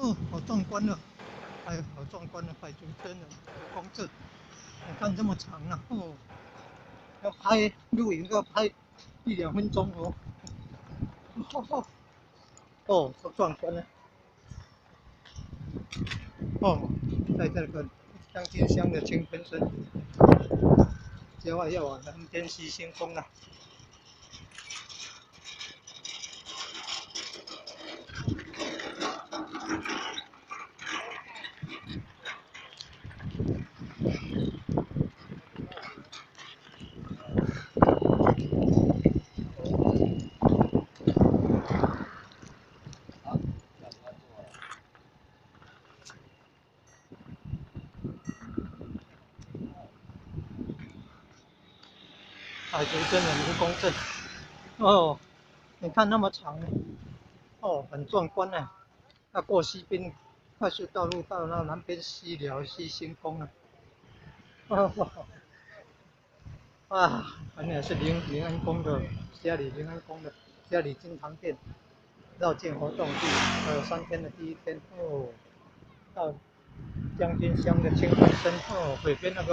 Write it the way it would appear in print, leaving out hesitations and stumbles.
哦，好壯觀啊！哎，好壯觀啊！白族真人胡公鎮，你看這麼長啊！哦，要拍錄影要拍一兩分鐘哦。哦，好壯觀啊！哦，在這個將軍鄉的清噴村，接下來要往南邊西興宮啊。白族真人胡公鎮，哦，你看那麼長，哦，很壯觀啊！要過西濱快速道路到那南邊西寮西興宮啊！啊，反正是靈安宮的家裡靈安宮的家裡金堂殿繞境活動第3天的第一天哦，到將軍鄉的清噴村哦，北邊那個。